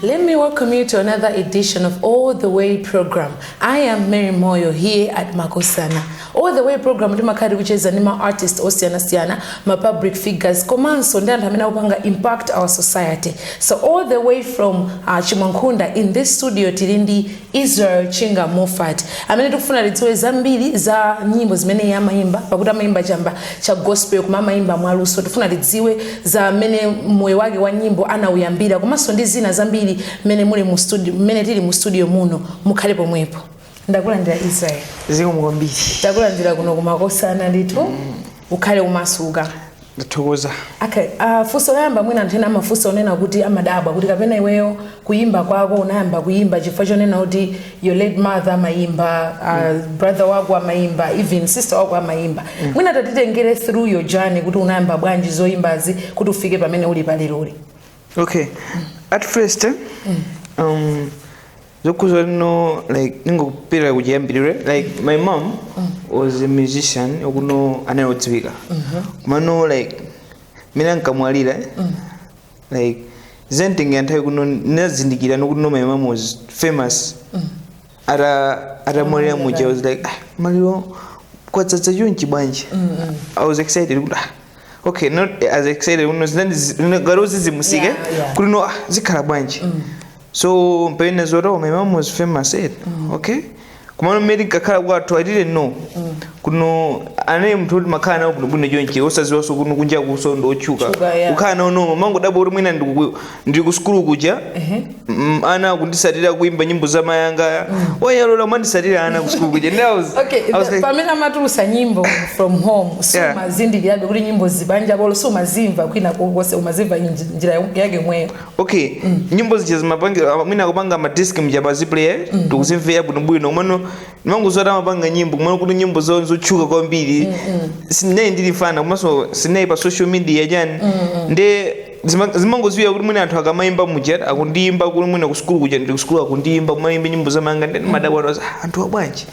Let me welcome you to another edition of All the Way program. I am Mary Moyo here at Makosana. All the Way program timakhala kucheza ndi ma artist osiyanasiyana, ma public figures, komanso ndi anthu amene akupanga impact our society. So all the way from Chimwankhunda, in this studio tili ndi Israel Chinga Moffat, amene tikufuna tidziwe zambiri za nyimbo zimene iye amayimba, pakuti amayimba chamba cha gospel koma amayimba mwaluso. Tifuna tidziwe za mmene moyo wake wa nyimbo anawuyambira, komanso ndi zina zambiri mmene muli mu studio, mmene tili mu studio muno. Mukhale pomwepo. Ndakulandira, Israel. Zikomo kwambiri. Takulandira kuno kumakosana ndithu, ukhale umasuka. Ndathokoza. Okay, funso loyamba, mwina anthu ena amafunsa onena kuti amadabwa kuti kapena iweyo kuyimba kwako unayamba kuyimba chifukwa chonena kuti your late mother amayimba, brother wako amayimba, even sister wako amayimba. Mwina tatitengere through your journey kuti unayamba bwanji zoyimbazi kuti ufike pamene uli paleloli. Okay, at first zokhuza lino, like ningokupita kuchiyambirire, like my mom was a musician okuno anali odziwika, komano like mene ankamwalira, like zinatengera nthawi kuno ndinazindikira nokuti no, my mom was famous. Atamwalira muja, I was like, "Ah, maliro kwadzadza chonchi bwanji?" I was excited kuti, ah, okay, not as excited kuno ngati uzizimusike kuti no, ah, zikhala bwanji. So mpene zoti, oh, my mom was famous, eh? Okay, komano mmene nkakhala kwathu, I didn't know kuno ane munthu kuti makhala nawo bwinobwino chonchi, osaziwanso kuno kunja kuso ndotchuka. Tchuka, yeah. Kukhala nawo noma mangodabwa kuti mwina ndili ku sukulu kuja, ana akundisatira kuimba nyimbo za mayanga oyalola mandisatira ana ku sukulu kuja. And I was, Okay, I was like, pamene amatulusa nyimbo from home, sumazindikirabe kuti nyimbo zibanja polo sumazimva kwina konse, umazimva njira yake mweyo? Okay, nyimbo zija zimapangira mwina akupanga ma disc mjaba zi player, tikuzimvera bwinobwino, komano ndimangozoti amapanga nyimbo, kumano kuti nyimbo zawo zotchuka kwambiri sinayi ndili fana, komanso sinayi pa social media chani, nde zimangoziwira kuti mwina anthu akamayimba muja akundiyimba, kuti mwina ku sukulu kuja, ndili ku sukulu, akundiyimba kumayimba nyimbo zamanga, ndi madabwa, anthu abwanji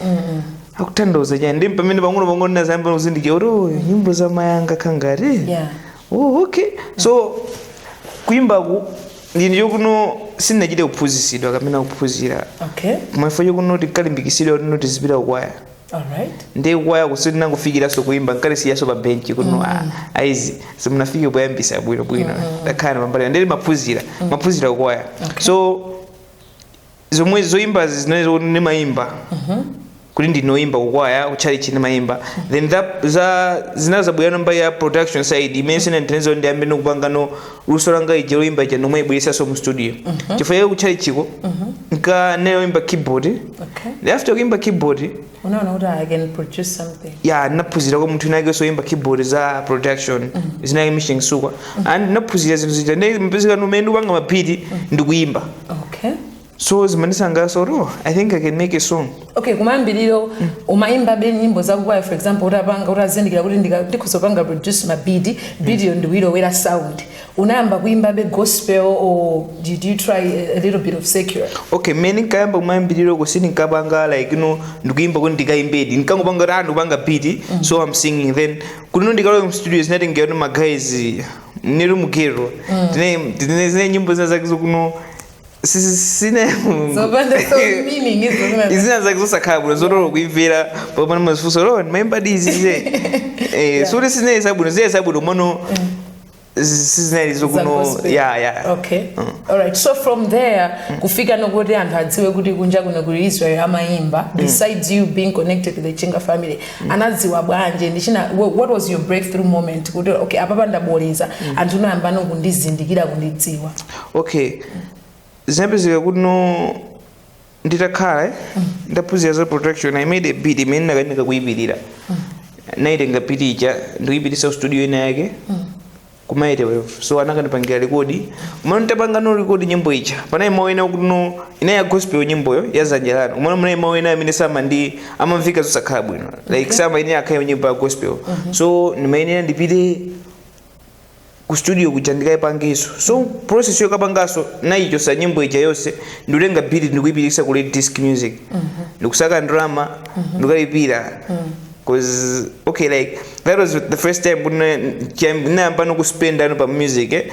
akutanthauza chani? Ndi pamene pang'ono pang'ono ndinazayamba kuzindikira kuti, oh, nyimbo zamayanga khangati. Oh, okay, so kuyimbaku ndi chokuno sindinachite kuphunzitsidwa kapena kuphunzira, koma chifukwa chokuno tinkalimbikitsidwa kuti tizipita kukwaya. Ndi kukwaya kusitinangofikiranso kuimba, nkalisiyaso pa benchi kuno, ah, aizi simunafike poyambisa bwino bwino, ndakhala pambali, ndili maphunzira kukwaya. So zomwe zoyimba zinene zokuti ndimayimba kuti ndinoyimba kukwaya, kutchalichi ndimayimba, then that za zinazabwera mbali ya production side imene sinandithandiza ndiyambe nokupanga no luso langa ija loyimba ija nomwe ibweresanso mu studio, chifukwa iye kutchalichiko nka nayoyimba keyboard. After kuimba keyboard, unaona kuti I can produce something. Ya, ndinaphunzira kwa munthu inake soyimba keyboard za production zinake Mission Sukwa, and ndinaphunzira zinthu zija, ndi mpezeka numene ndikupanga ma beat ndikuyimba. So zimandisangalatsa kuti, oh, I think I can make a song. Okay, kumayambiriro umayimba be nyimbo zakukwaya, for example utapanga, utazindikira kuti ndikhoza kupanga produce ma beat, video ndikuyilowera sound, unayamba kuimba be gospel or did you try a little bit of secular? Okay, mmene nkayamba kumayambiriro kusini nkapanga like ndikuimba kuti ndikayimbedi, nkangopanga kuti, ah, ndikupanga beat, so I'm singing. Then kuti no ndikalowe mu studio, zinatengera kuti ma guys nero mugero tine zine nyimbo zina zake zokuno sine zopanda so meaning izo izina zake zosakhala bwino, zotolo kuimvera pamene mazifunso lo ndimayimba dizi ze, eh, suti sinene zabwino, zine zabwino mono sizinali zokuno. Gospel. Yeah. Okay, alright, so from there kufika nokuti anthu adziwe kuti kunja kuno kuli Israel amayimba, besides you being connected to the Chinga family, anadziwa bwanji? Ndichina what was your breakthrough moment kuti, okay, apapa ndaboleza, anthu unayamba nokundizindikira, kundidziwa? Okay, zinapezeka kuti no nditakhala, ndaphunzira za production, I made a beat imene ndakanika kuyipirira, naitenga beat ija ndikuyipitisa ku studio ina yake kumaite, so anakandipangira record. Umene nditapanga no record nyimbo ija, panali mawu ena kuti no ina ya gospel, nyimboyo ya zanja lanu, umene munali mawu ena amene sama ndi amamvika zosakhala bwino, like sama ine akhale nyimbo ya gospel, so ndimayenera ndipite ku studio kuja ndikayipangiso. So process yokapangaso nayichosa nyimbo ija yonse, ndikutenga beat ndikuyipitisa ku Red Disc Music, ndikusaka ndalama, ndikalipira. 'Cause okay, like that was the first time ndinayamba nokuspenda ano pa music, eh,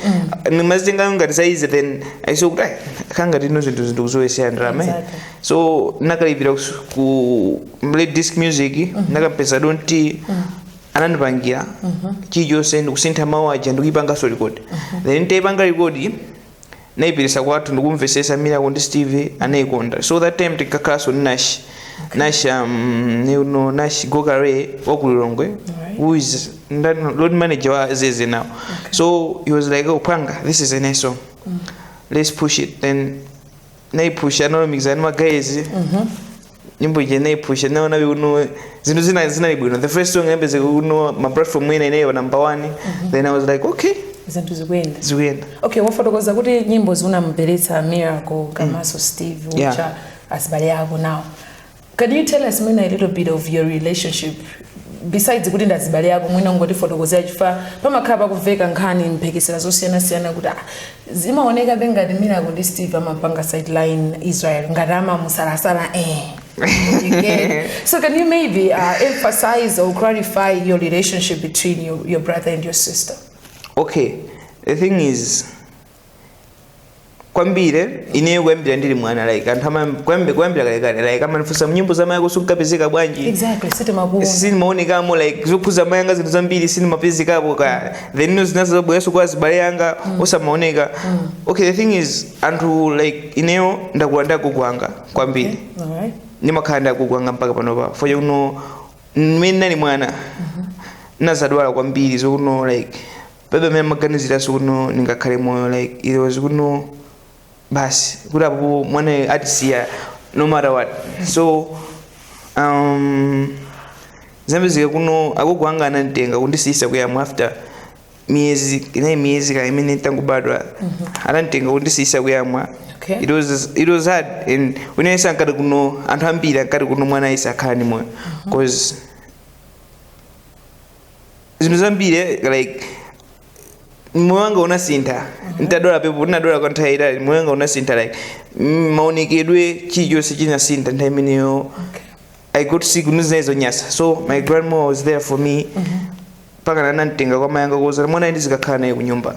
nimazitenga ngati za easy. Then I saw kuti kanga tino zinthu kuzowesera ndalama, eh. So nakalipira ku Mlay Disc Music, nakampeza Donti, anandipangira chilichonse, ndikusintha mawu aja, ndikuipanganso record. Then nditayipanga record, naipitisa kwathu, ndikumvesesa Miracle ndi Steve, anayikonda. So that time tinkakhalanso ndi Nash, Nash, no, Nash Gokare wakulilongwe, who is road manager wa Zeze now. So he was like, "Oh panga, this is a nice song, let's push it." Then naipusha, analumikizana ndi maguys, nyimbo ije naipusha, naona kuno zinthu zina zinali bwino. The first song inapezeka kuno ma platform ena inayo number one. Then I was like, "Okay." Zinthu zikuyenda. Zikuyenda. Okay, wafotokoza kuti nyimbo zinamperetsa Miracle kamaso Steve, ucha azibale ako. Now can you tell us mwina a little bit of your relationship, besides kuti ndazibale ako? Mwina ungotifotokozera, chifukwa pamakhala pakuveka nkhani, mphekesera zosiyanasiyana kuti zimaoneka be ngati Miracle ndi Steve amapanga sideline Israel, ngati amamusalasala, eh. You get it? So can you maybe emphasize or clarify your relationship between your brother and your sister? Okay, the thing is, kwambiri ineyo kuyambira ndili mwana, like anthu kuyambira kalekale, like amandifunsa nyimbo za mayako sunkapezeka bwanji? Exactly, sitimakuona. Sinimaonekamo, like zokhuza mayanga, zinthu zambiri sinimapezekapo ka. Then ino zinazo zabweranso kwa azibale yanga, osamaoneka. Okay, the thing is, anthu, like ineyo ndakula ndi agogo anga kwambiri. Ndimakhala ndi agogo anga mpaka panopa. Foja kuno mmene nali mwana nazadwala kwambiri, zokuno like pebe amene maganiziraso kuno ndingakhale moyo, like it was kuno basi kuti apo mwana atisiya no matter what. So zambizika kuno agogo anga ananditenga kundisiyisa kuyamwa after miyezi, inayi miyezi ka imene ntangobadwa, ananditenga kundisiyisa kuyamwa. It was hard, and unense ankati kuno anthu ambiri ankati kuno mwana ayise akhala ndi moyo, 'cause zinthu zambiri, like moyo wanga unasintha ntadwala pepo, ndinadwala kwa nthawi itali. Moyo wanga unasintha, like maonekedwe, chilichonse chinasintha nthawi imeneyo. I got sick, ndizinayi zonyasa. So my grandma was there for me mpaka ananditenga kwa mayanga kuza mwana ndizikakhala naye kunyumba.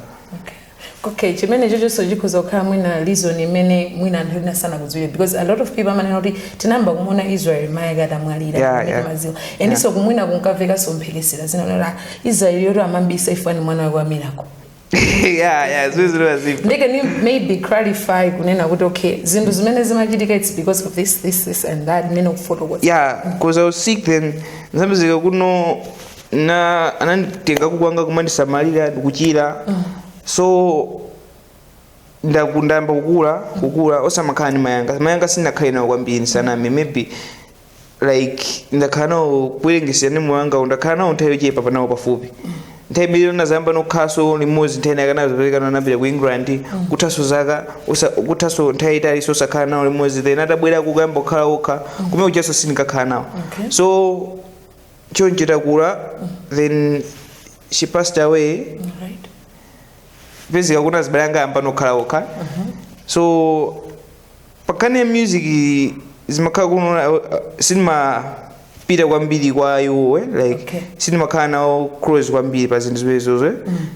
Okay, chimene chochonso chikhoza kukhala mwina reason imene mwina anthu ena sanakudziwire, because a lot of people amanena kuti tinayamba kumuona Israel mayi ake atamwalira, kumene maziwa endiso kumwina kunkamvekanso mphekesera zinaonera Israel yoti amabisa ifani mwana wake wa Miracle. Yeah, zimene zipo. Ndi can you maybe clarify kunena kuti okay, zinthu zimene zimachitika, it's because of this, this, this and that, mmene ukufotokoza? Yeah, 'cause I was sick. Then nzambizika kuno na ananditenga kukwanga kumandisamalira, ndikuchira. So ndayamba kukula, kukula osamakhala ndi mayanga. Mayanga sindinakhale nawo kwambiri, nsaname. Maybe like ndakhala nawo kuwerengesera ndi moyo wanga, ndakhala nawo nthawi yochepa panawo pafupi. Nthawi imene nazayamba nokhaso limodzi, nthawi inake anazoperekana, napita ku England, kuthaso zaka kuthaso nthawi itali sosakhala nawo limodzi. Then atabwera kukayamba kukhala okha, kumene kuchaso sindikakhala nawo. So choncho takula, then she passed away. Pezeka kuna azibale anga ayamba nokhala okha. So pakani ya music zimakhala kuno sindimapita kwambiri kwa iwowe, like sindimakhala nawo close kwambiri pa zinthu zimenezozo, eh.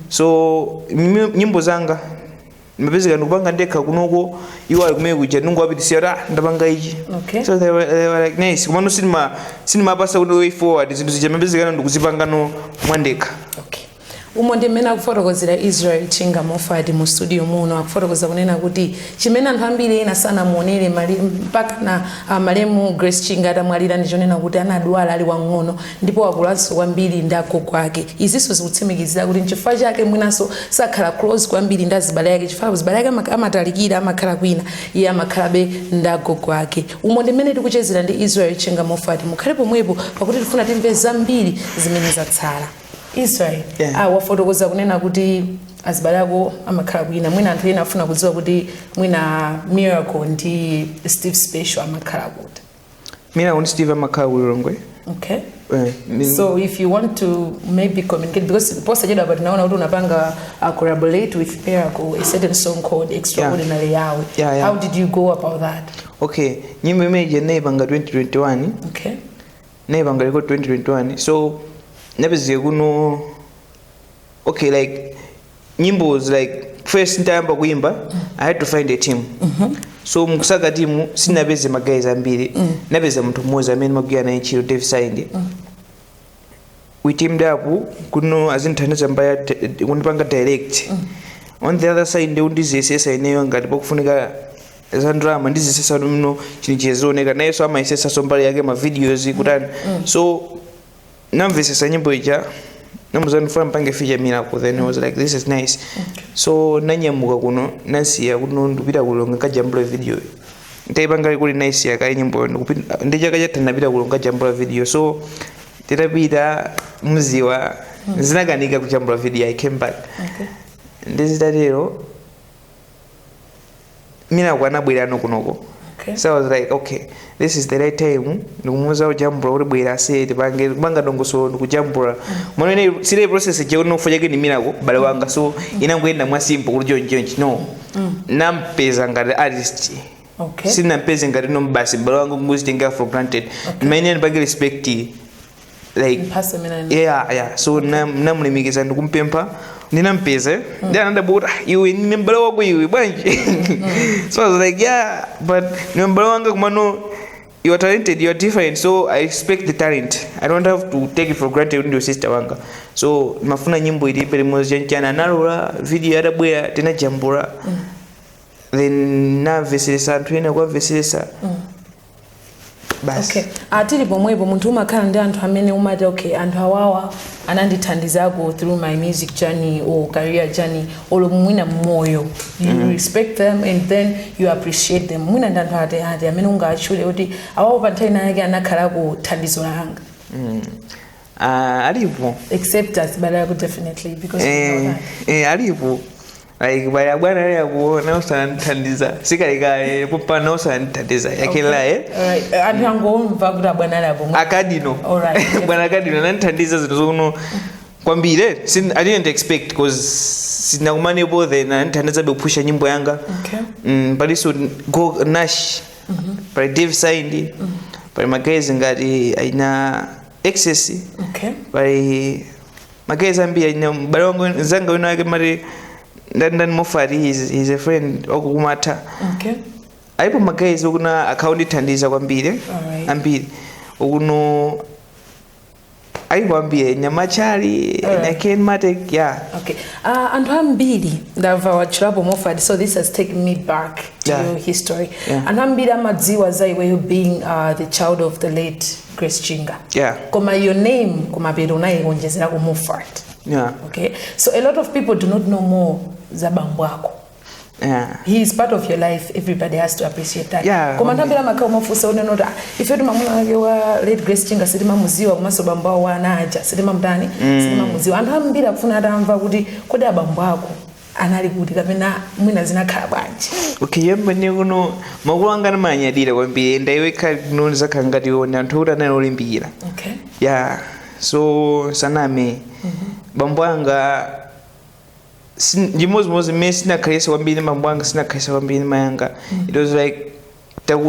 So nyimbo zanga mapezeka ndikupanga ndekha kunoko, iwo ali kumene kuja, ndingowapitisira kuti, "Ah, ndapanga ichi." So they were like, "Nice." Komano sindimapasa kuti way forward zinthu zija, mapezekano ndikuzipangano mwandekha. Okay, umo ndi mmene akufotokozera Israel Chinga Mofat mu studio muno. Akufotokoza kunena kuti chimene anthu ambiri ena sanamuonere mpaka na malemu Grace Chinga atamwalira ndichonena kuti anadwala ali wang'ono ndipo wakulanso kwambiri ndi agogo ake. Izinso zikutsimikizira kuti nchifukwa chake mwinanso sakhala close kwambiri ndi azibale ake, chifukwa azibale ake amatalikira, amakhala kwina, iye amakhalabe ndi agogo ake. Umo ndi mmene tikuchezera ndi Israel Chinga Mofat. Mukhale pomwepo pakuti tifuna timve zambiri zimene zatsala. Israel, wafotokoza kunena kuti azibale ako amakhala kwina. Mwina anthu ena afuna kudziwa kuti mwina Miracle ndi Steve Special amakhala kuti? Miracle ndi Steve amakhala ku Lilongwe. Eh, So if you want to maybe communicate, because posachedwa pa tinaona kuti unapanga collaborate with Miracle a certain song called "Extraordinary Yahweh." Yeah. How did you go about that? Okay, nyimbo imene ija ndinayipanga 2021. Naipanga record 2021, so napezeka kuno, okay, like nyimbo was like first ntayamba kuimba, I had to find a team. So mukusaka team sinapeze ma guys ambiri. Napeza munthu mmodzi amene magwira naye ntchito, Dave Saindi. We teamed up kuno azindithandiza mbaya kundipanga direct. On the other side, ndikundiziyesesa ineyo ngati pakufunika za drama, ndiziyesesa mno chinthu chizioneka, nayenso amayesesaso mbali yake, ma videos kutani. So namvesesa nyimbo ija, namuza ndifuna mpange feature Miracle. Then I was like, "This is nice." So nanyamuka kuno, nasiya kuno, ndikupita kulonga nkajambula video. Ntaipanga kuli naisiya kayi nyimbo, ndi chaka chatha ndapita kulonga nkajambula video. So titapita mziwa zinakanika kujambula video, I came back. Ndizitatero Miracle anabwerano kunoko. So I was like, "Okay, this is the right time." Ndikumuuza kujambula kuti bwera ase tipange kupanga dongosolo ndikujambula. Mwana ine sile process je uno chake ni Miracle bale wanga, so inangoenda mwa simple kuti jonji jonji no. Nampeza ngati artist. Sinampeze ngati no basi bale wanga nguzitenga for granted. Maine ndipange respect like Mpase mina. Yeah, so namulemekeza ndikumpempha, ndinampeza, ndi anadabwa, "Iwe ndine m'bale wako iwe bwanji?" So I was like, "Yeah, but ndine m'bale wanga, kumano you are talented, you are different, so I respect the talent. I don't have to take it for granted ndiyo sister wanga." So mafuna nyimbo ilipe limodzi chanchana, analola. Video yatabwera tinajambula, then namveseresa anthu ena kwamveseresa basi. Okay, atili pomwepo, munthu umakhala ndi anthu amene umati, "Okay, anthu awawa anandithandizako through my music journey or career journey or mwina mmoyo." You respect them and then you appreciate them. Mwina ndi anthu ati ati amene ungatchule kuti awawo pa nthawi yake anakhalako thandizo langa? Ah, alipo. Except azibale ako, definitely, because we know that. Alipo, like baya bwana ali akuona usanandithandiza sikalekale popana usanandithandiza yakelaye. Alright. Anthu angomva kuti abwana ali apo. Akadino. Alright. Bwana akadino anandithandiza zinthu zokuno kwambiri. I didn't expect 'cause sinakumanepo, then anandithandizabe kupusha nyimbo yanga. Palinso go Nash, pali Dave Saindi, pali ma guys ngati aina Access, pali ma guys ambiri, aina m'bale wangu nzanga wina wake mati ndani ndani Mofati, he's a friend wakukumatha. Alipo ma guys okuna akhaundithandiza kwambiri. Ambiri okuno alipo ambiri, Nyamachali, na Ken Matek, yeah. Okay. Anthu ambiri ndamva watchulapo Moffat, so this has taken me back to your history. Anthu ambiri amadziwa za iweyo being the child of the late Grace Chinga. Koma your name kumapeto unayiwonjezerako Moffat. Okay. So a lot of people do not know more za bambo ako. He is part of your life, everybody has to appreciate that. Koma anthu ambiri amakhala umafunsa unena kuti, "Ah, ifetu mamuna wake wa late Grace Chinga sitimamuziwa, komanso bambo awo wa ana aja sitimamutani, sitimamuziwa." Anthu ambiri akufuna atamva kuti kodi abambo ako anali kuti kapena mwina zinakhala bwanji? Okay, yamba kuno makulu anga anamanyadira kwambiri, ndaiwe kuno ndizakhala ngati one anthu kuti anali olimbikira. Yeah, so saname bambo anga ndimozimozi mmene sinakhalisa kwambiri bambo anga, sinakhalisa kwambiri mayanga. It was like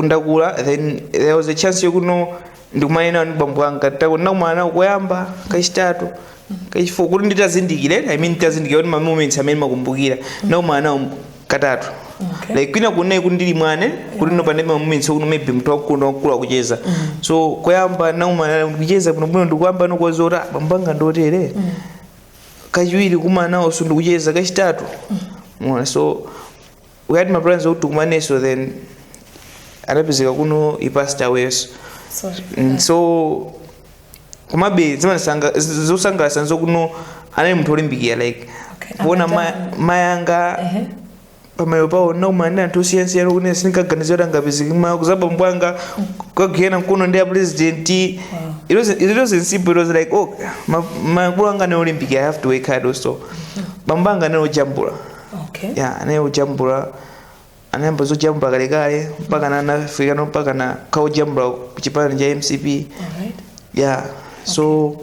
ndakula, then there was a chance yokuno ndikumanena ndi bambo anga, ndakumana nawo koyamba, kachitatu, kachifour, kuti nditazindikire, I mean nditazindikira kuti ma moments amene makumbukira, ndakumana nawo katatu. Like kwina kunayi kuti ndili mwane, kuti no pane ma moments okuno maybe mtu wakulu wakulu akucheza. So koyamba nakumana ndikucheza bwinobwino, ndikuyamba nokuwazota bambo anga ndotere. Kachiwiri kumana nawo so ndikucheza, kachitatu. Mona, so we had my plans okuti tikumaneso, then anapezeka kuno he passed away, so, Sorry. So komabe zosangalatsa nzokuno anali munthu olimbikira, like kuona mayanga pamayo pawo nakumana ndi anthu osiyanasiyana kuti sindinkaganiza kuti angapezeke kuzabambo anga kukagwirana mkono ndi a president. It wasn't simple. It was like, oh, makulu anga anali olimbikira, I have to work hard also. Bambo anga anali ojambula. Yeah, anali ojambula, anayamba zojambula kalekale mpaka na anafika no mpaka na kaojambula ku chipani cha MCP. Yeah, so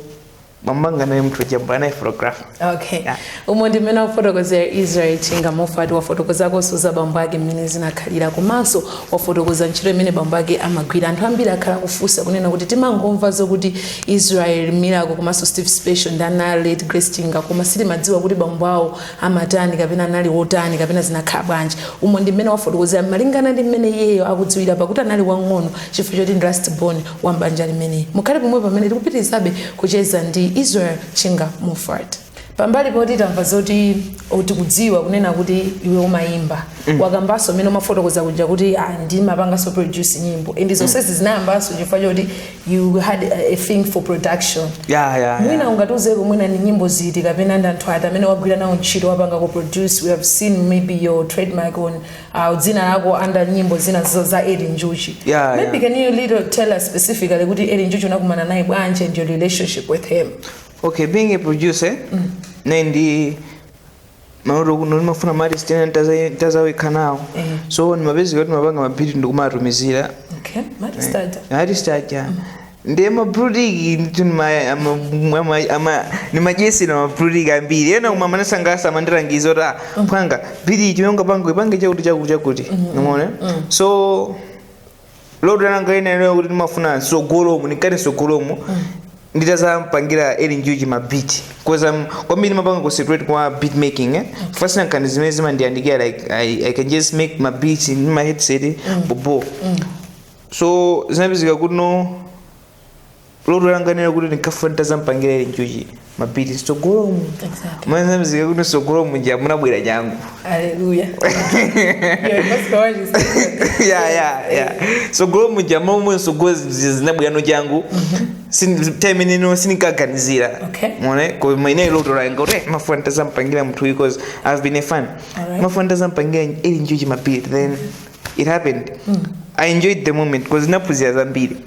Bambo anga naye munthu wojambula, naye photographer. Okay. Yeah. Umo ndi mmene akufotokozera Israel Chinga Moffat. Wafotokozakonso za bambo ake mmene zinakhalira, komanso wafotokoza ntchito imene bambo ake amagwira. Anthu ambiri akhala kufunsa kunena kuti timangomva zokuti Israel Miracle komanso Steve Special ndi ana late Grace Chinga, koma sitimadziwa kuti bambo awo amatani kapena anali wotani kapena zinakhala bwanji. Umo ndi mmene wafotokozera malingana ndi mmene iyeyo akudziwira, pakuti anali wang'ono chifukwa choti ndi last born wa mbanja limeneyi. Mukhale pomwe pamene tikupitirizabe kucheza ndi Israel Chinga Moffat. Pambali poti tamva zoti tikudziwa kunena kuti iwe umayimba, wakambanso mmene umafotokoza kuja kuti ndimapanganso produce nyimbo, and zonsezi zinayambanso chifukwa choti you had a thing for production. Yeah. Mwina ungatiuzeko mwina ni nyimbo ziti kapena ndi anthu ati amene wagwira nawo ntchito, wapanga ku produce? We have seen maybe your trademark on dzina lako under nyimbo zina za Eli Njuchi. Maybe can you little tell us specifically kuti Eli Njuchi unakumana naye bwanji and your relationship with him? Okay, being a producer, ndi maloto kuno ndimafuna ma artist ena ntazawekha nawo. So ndimapezeka kuti ndimapanga ma beat ndikumatumizira. Okay, mati artist aja ndiye mabrutiki nditu nimadyesera mabrutiki ambiri ena kumwe amanasangalasa, amandirangiza kuti, "Ah, phwanga, beat ichi ungapanga ipange chakuti chakuti chakuti." Umeona? So loto langa ina lero kuti ndimafuna sogolomo, ndinkati sogolomo nditazampangira Eli Njuchi ma beat, because kwambiri ndimapanga concentrate kwa beat making, eh. First nkhani zimene zimandiyandikira, like I can just make my beats in my headset bobo. So zinapezeka kuti no, loto langa nero kuti ndinkafuna nditazampangira Eli Njuchi ma beat sogolomo. Mane zinapezeka kuti sogolomo nja munabwera changu. Hallelujah. You're gospel artist. Yeah, sogolo muja momwe sogolo zinabwera changu. Time ineno sininkaganizira. Mone koma ine loto langa kuti mafuna nditazampangira munthu because I've been a fan. Mafuna nditazampangira Eli Njuchi ma beat. Then it happened. I enjoyed the moment because ndinaphunzira zambiri.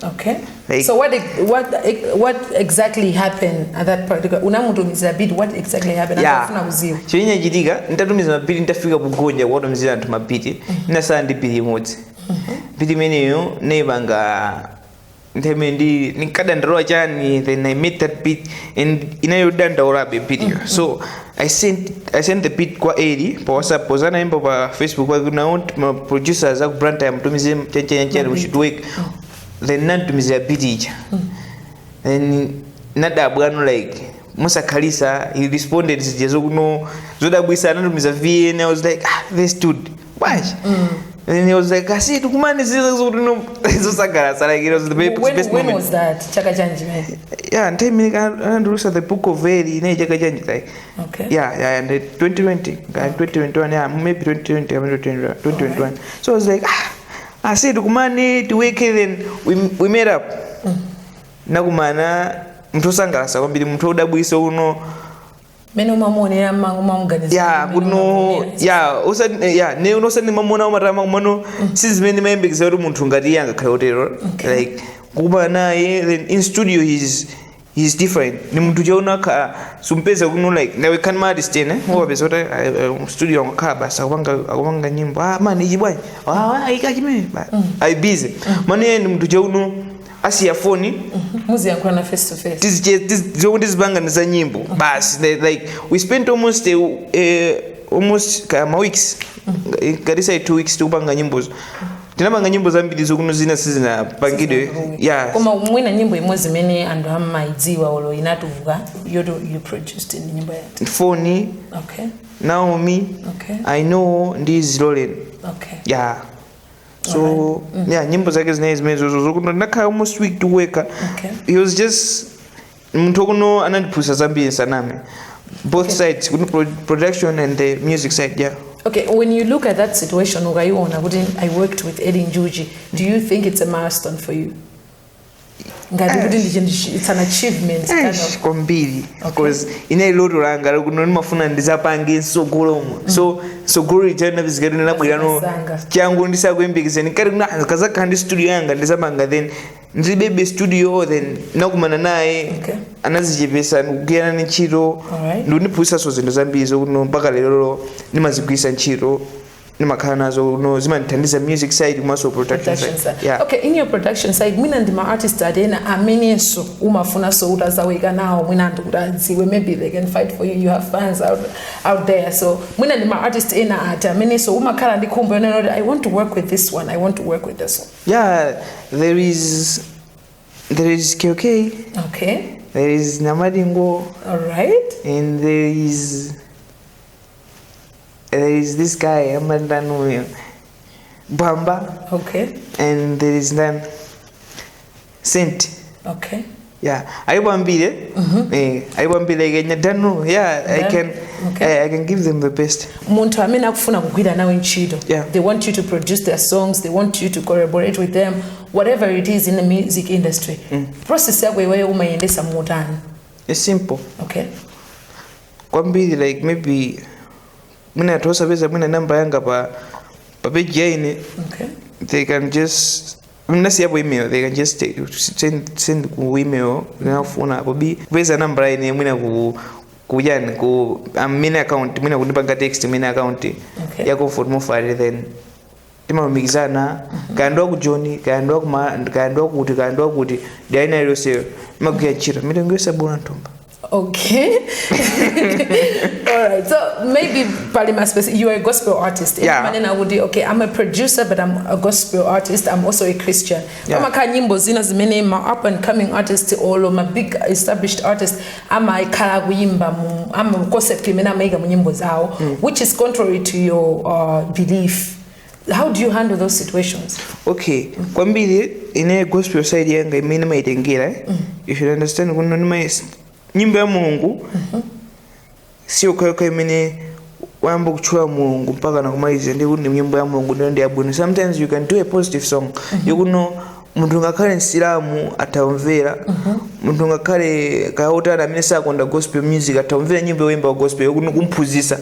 So what exactly happened at that particular, unamutumizira beat, what exactly happened? Yeah. Akufuna kuziwa. Chimene chachitika, nditatumiza ma beat, nditafika kugonja kuwatumizira anthu ma beat, ndinasala ndi beat imodzi. Beat imeneyo naipanga nthawi imene ndi ndinkadandaula chani. Then I made that beat and inayo dandaulabe beat iyo. So I sent the beat kwa Eli pa WhatsApp, poza anayimba pa Facebook pake, "Now ma producers aku Blantyre mutumize chanchani, we should work." Then nantumizira beat ija. Then nadabwano, like musakhalisa he responded zija zokuno zodabwisa, anatumiza VN. I was like, "Ah, this dude, bwanji?" Then he was like, "Asi tikumane," ziza zokuti no, zosangalatsa. Like it was the best When moment. Was that? Chaka chanji man? Yeah, nthawi imene anandulusa The Book of Eli inayi chaka chanji, like yeah, and 2020, 2021, yeah, maybe 2020, 2021. So I was like, "Ah, asi tikumane, tiweke." Then we met up, nakumana munthu osangalatsa kwambiri, munthu wodabwisa uno. Mene umamuonera umamuganiza? Ya, kuno ya usati ya ne unosati mamona umatama kumano si zimene mayembekeza kuti munthu ngati iye angakhale otero. Like kukumana naye, then in studio he's different. Ni munthu chaona akha sumpeza kuno, like nawe kan ma artist ene wapeza kuti studio angakhala basi akupanga nyimbo, "Ah man, ichi bwanji? Ah, ika chimene I busy man." Iye ndi munthu chauno asiya foni. Muziyankhula na face to face. Zomwe tizipanga ndi za nyimbo basi. Like we spent almost ma weeks, ngatisa 2 weeks, tikupanga nyimbozo. Tinapanga nyimbo zambiri zokuno zina sizinapangidwe, yeah. Koma mwina nyimbo imodzi imene anthu amaidziwa olo inatuluka yoto you produced ndi nyimbo yati? Foni. Naomi. I Know ndi Zilolen. Yeah, so yeah, nyimbo zake zinayi zimene zozo zokuno ndinakhala almost week tikuweka. He was just munthu okuno anandiphunzitsa zambiri, saname, both sides kuno, production and the music side, yeah. Okay, when you look at that situation, ukaiona kuti I worked with Eli Njuchi, do you think it's a milestone for you? Ngati kuti it's an achievement kind of. Kwambiri, because ine loto langa likuno ndimafuna ndizapange msogolomo. So sogolo lija linapezeka linabwerano Zanga. changu ndisakuyembekeza. Nkati kuna kazakhala ndi studio yanga ndizapanga, then ndilibebe studio, then nakumana naye. Anazichepesa ndikugwirana ni ntchito. Ndikundiphunzitsanso zinthu zambiri zokuno mpaka lero ndimazigwiritsa ntchito. Ndimakhala nazo, no, zimandithandiza music side komanso production Production side. side. Yeah. Okay, in your production side, mwina ndi ma artist atena amenenso umafunanso kuti azaweka nawo, mwina anthu kuti adziwe, maybe they can fight for you, you have fans out there. So mwina ndi ma artist ena ati amenenso umakhala ndi khumbo yonena kuti, "I want to work with this one, I want to work with this one"? Yeah, there is KOK. There is Namadingo. All right. And there is this guy amandanu Bamba. And there is then Saint. Yeah, alipo ambiri, alipo ambiri, like Nyadanu. Yeah, I can I can give them the best. Munthu amene akufuna kugwira nawe ntchito, they want you to produce their songs, they want you to collaborate with them, whatever it is in the music industry, process yako iweyo umayendesa motani? It's simple kwambiri. Like maybe mwina athu osapeza mwina namba yanga pa page ya ine, they can just, nasiyapo email, they can just send ku email nafuna apo bi kupeza namba ine mwina ku kuyani ku main account, mwina kundipanga text main account ya Comfort Mofari, then timalumikizana, kaya ndi ku Joni, kaya ndi wakuti, kaya ndi wakuti, dera iliyonseyo imagwira ntchito, mitengo yosabula nthumba. Okay. All right. So maybe Palima you are a gospel artist. Yeah. Manena kuti, okay, I'm a producer, but I'm a gospel artist. I'm also a Christian. Pamakhala nyimbo zina zimene ma up and coming artist or ma big established artist amakhala kuyimba mu ama concept imene amayika mu nyimbo zawo, which is contrary to your belief. How do you handle those situations? Okay, kwambiri ine gospel side yanga imene imayitengera, you should understand kuno ndima nyimbo ya Mulungu siyo yokhayokha imene wayamba kutchula Mulungu mpaka nakumaliza ndi kuti ndi nyimbo ya Mulungu ndiyo ndi yabwino. Sometimes you can do a positive song yokuno munthu ngakhale Msilamu athamvera, munthu ngakhale kaotana amene sakonda gospel music athamvera nyimbo yoyimba gospel yokuno kumphunzitsa.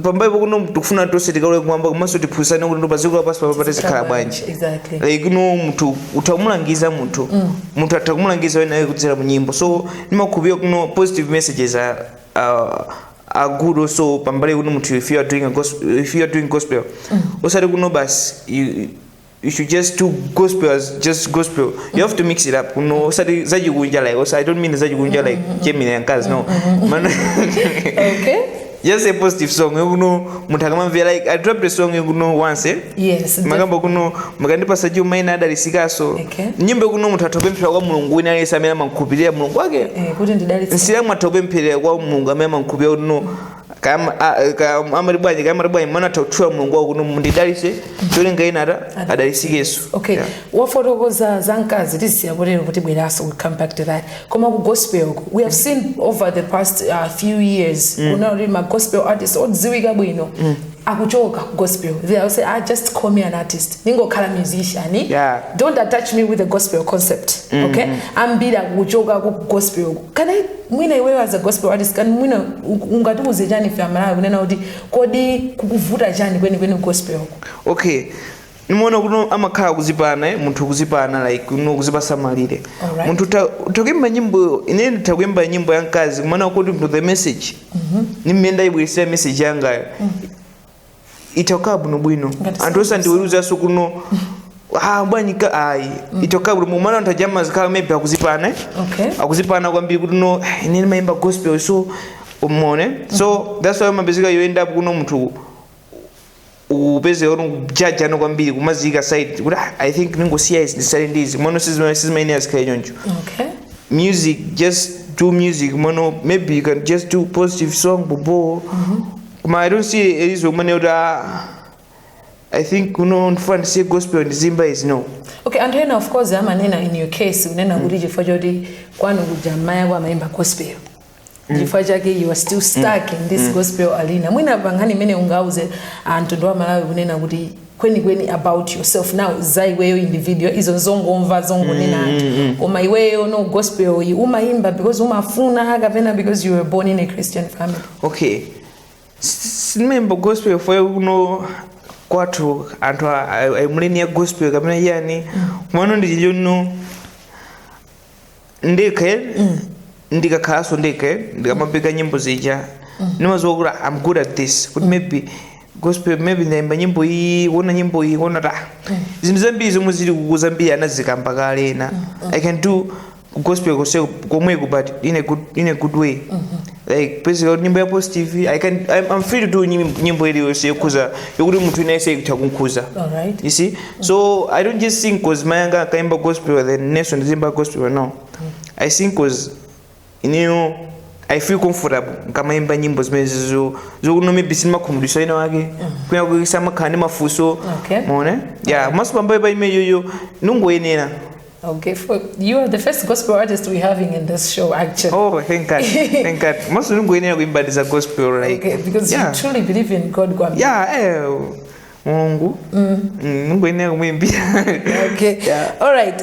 Pambapo kuno tikufuna tonse tikalowe kumwamba, komanso tiphunzitsane kuti padziko lapansi pano patizikhala bwanji. Like kuno munthu utha kumulangiza munthu, munthu atha kumulangiza wena kudzera mu nyimbo. So ndimakhulupirira kuno positive messages are good also pambali kuno munthu if you are doing gospel, osati kuno basi you should just do gospel as just gospel. You have to mix it up kuno, osati zachikunja, like also I don't mean zachikunja like chemine yankazi, no man. Just a positive song kuno munthu akamamvera. Like I dropped a song kuno once, eh? Makamba kuno makandipasa chuma ina adalisikaso. Nyimbo kuno munthu atha kupemphera kwa Mulungu wina aliyense amene amakhulupirira Mulungu wake. Kuti ndidalitse. Msilamu atha kupemphera kwa Mulungu amene amakhulupirira kuno, amati bwanji, kaya amati bwanji, mana atha kutchula Mulungu wako kuno mundidalitse, cholinga ina ata adalisikenso. Okay. Wafotokoza za mkazi, tisiya kutero kuti bweraso, we come back to that. Koma ku gospel ku, we have seen over the past few years kuna kuti ma gospel artists odziwika bwino akuchoka ku gospel. They will say, "Ah, just call me an artist, ningokhala musician. Don't attach me with the gospel concept." Okay, ambiri akuchoka ku gospel. Kana mwina iweyo as a gospel artist, kan mwina ungatiuze chani ife Amalawi kunena kuti kodi kukuvuta chani kwenikweni ku gospel ku? Okay, nimaona kuno amakhala kuzipana, munthu kuzipana, like kuno kuzipasa malire. Munthu utakuimba nyimbo, ine nditakuimba nyimbo ya mkazi, kumana kuti to the message nimene ndayibweresera message yangayo itakhala bwinobwino. Ngati Anthu osandiweruzaso kuno, ah, bwanyi ka ayi, itakhala bwino mwana. Anthu ajama zikhala maybe akuzipana, eh? Akuzipana kwambiri kuti no, ine ndimayimba gospel, so umone. So that's why umapezeka you end up kuno munthu upeze kuti kujajano kwambiri, kumazika side kuti, "Ah, I think ningosiya izi, ndisale ndizi." Mono sizimayenera zikhale choncho. Music, just do music mono. Maybe you can just do positive song bobo, koma I don't see elizo kumene kuti, ah, I think kuno ndifuna ndisiye gospel, ndizimba izi, no. Okay, anthu ena of course amanena, in your case unena kuti chifukwa choti kwanu kuja mayi ako amayimba gospel, chifukwa chake you are still stuck in this gospel arena. Mwina pankhani imene ungauze anthu wa Malawi kunena kuti kwenikweni about yourself now, za iweyo individual, izo zongomva zongonena anthu, koma iweyo no gospel iyi umayimba because umafuna kapena because you were born in a Christian family? Okay, sindimayimba gospel for kuno kwathu anthu ayimuleni ya gospel kapena yani, kumano ndichicho no ndekhe, ndikakhalanso ndekhe, ndikamapeka nyimbo zija, ndimaziwa kuti I'm good at this, kuti maybe Gospel, maybe ndaimba nyimbo iyi, kuona nyimbo iyi, kuona ta zinthu zambiri zomwe zili kuku zambiri anazikamba kale ena. I can do gospel kose komweko, but in a good way, like basically nyimbo ya positive. I can I'm, I'm free to do nyimbo iliyonse yokhuza, yokuti munthu ina yese ikutha kunkhuza. You see, so I don't just sing 'cause mayanga akaimba gospel, then nelson ndizimba gospel. No, I sing 'cause ineyo I feel comfortable nkamaimba nyimbo zimene zizo zokuno maybe sindimakhumudwisa ina wake kwina kuikisa amakhala ndi mafunso. Mone, yeah, maso pambayo pa imeyoyo nungoyenera. Okay, for you are the first gospel artist we're having in this show, actually. Oh, thank God, thank God. Maso nungoyenera kuimba za gospel, like Okay, because you truly believe in God, Gwambi. Yeah, Mulungu nungoyenera kumuimbira. Okay. Yeah. All right.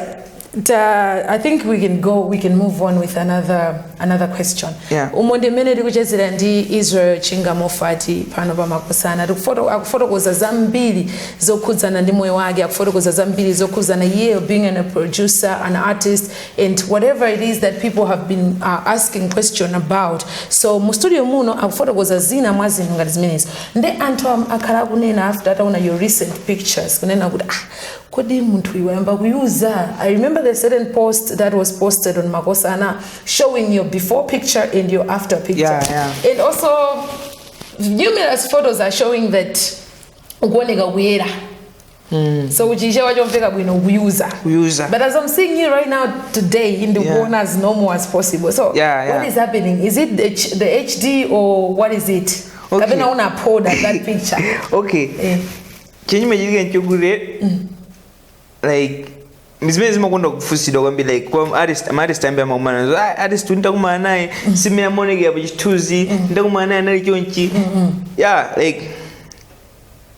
I think we can go. We can move on with another question. Yeah. Umo ndi mmene tikuchezera ndi Israel Chinga Mofati pano pa Makosana. Akufotokoza zambiri zokhudzana ndi moyo wake, akufotokoza zambiri zokhudzana iyeyo being a producer, an artist, and whatever it is that people have been asking question about. So mu studio muno akufotokoza zina mwa zinthu ngati zimenezi. Ndi anthu akhala akunena after ataona your recent pictures, kunena kuti, "Ah, kodi munthu iwe wayamba kuyuza?" I remember the certain post that was posted on Makosana showing your before picture and your after picture. And also numerous photos are showing that ukuoneka kuyera, so uchichewa chomveka bwino, kuyuza. Kuyuza. But as I'm seeing you right now today in the kuona as normal as possible, so what is happening? Is it the HD or what is it? Okay. Kapena unapoda that picture? Okay. Chenyuma chitika nchokuti, like, zimene zimakonda kufunsidwa kwambiri, like kwa artist, ama artist ambi amakumana nazo, ah, artist ndakumana naye simene amaonekera pa chithunzi, ndakumana naye anali chonchi. Yeah, like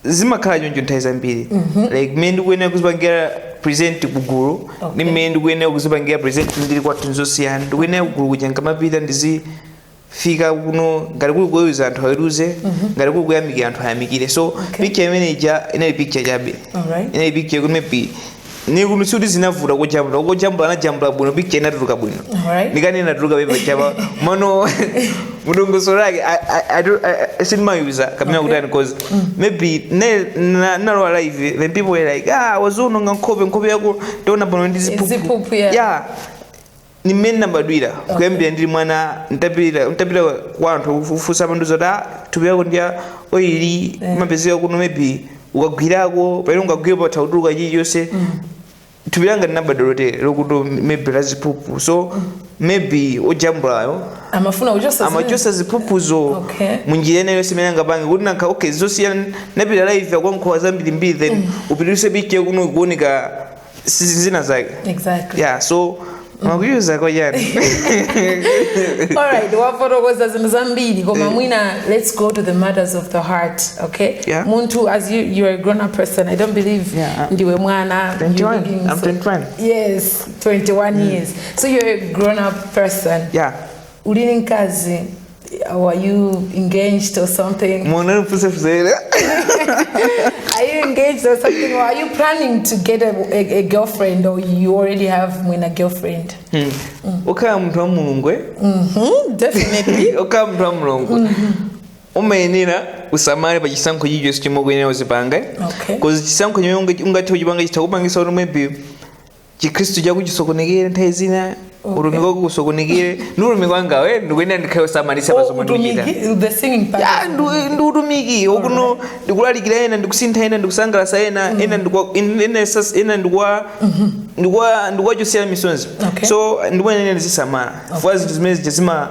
zimakhala choncho nthawi zambiri, like mmene ndikuyenera kuzipangira present kugulu ndi mmene ndikuyenera kuzipangira present ndili kwathu nzosiyana. Ndikuyenera kugulu kuja nkamapita ndizifika kuno, ngati kuli kuweruza anthu aweruze, ngati kuli kuyamikira anthu ayamikire. So picture imene ija inali picture chabe. Inali picture kuti maybe ni kuno sikuti zinavuta kujambula, kujambula anajambula bwino, picture inatuluka bwino. Ndikani inatuluka pepa chapa mano mudongoso lake. I don't sindimayuza kapena kutani, 'cause maybe nalowa live, then people were like, "Ah, wazononga nkhope, nkhope yako tiona pano ndi ziphuphu." Ziphuphu, yeah. Yeah, ni mmene nabadwira kuyambira ndili mwana. Ntapita kwa anthu kufunsa panduza kuti, "Ah, thupi yako ndiya oily, imapezeka kuno, maybe ukagwirako pamene ungagwire patha kutuluka chilichonse." Thupi langa linabadwa lotere lokuti maybe la ziphuphu, so maybe ojambulayo amafuna kuchosa amachosa ziphuphuzo munjira ina yonse imene angapange kuti nankha. Okay, zosiyana napita live akwankhowa zambirimbiri, then upitise picture kuno kuoneka zina zake. Yeah, so makuyuza kwachani? Alright, wafotokoza zinthu zambiri, koma mwina let's go to the matters of the heart, okay? Yeah. Munthu, as you you're a grown up person, I don't believe ndiwe mwana. 21. You're looking I'm 21. Yes, 21 years, so you're a grown up person. Yeah. Ulini mkazi or are you engaged or something? Mona mfusefusere. Are you engaged or something, or are you planning to get a girlfriend, or you already have mwina girlfriend? Ukhala munthu wa Mulungu, eh? Definitely. Ukhala munthu wa Mulungu umayenera usamale pa chisankho chilichonse chomwe ukuyenera uzipanga, 'cause chisankho chimene ungathe kuchipanga chitha kupangisa kuti maybe Chikhristu chako chisokonekere nthawi zina, utumiki wako usokonekere. Ndi utumiki wangawe ndikuyenera ndikhale usamalisa pa Oh, zomwe ndikuchita. utumiki, the singing part. Ya, ndi utumiki wokuno ndikulalikira ena, ndikusintha ena, ndikusangalasa ena, ena ena ndikuwachosera misonzi. So ndikuyenera ndizisamala fuwa zinthu zimene zija zima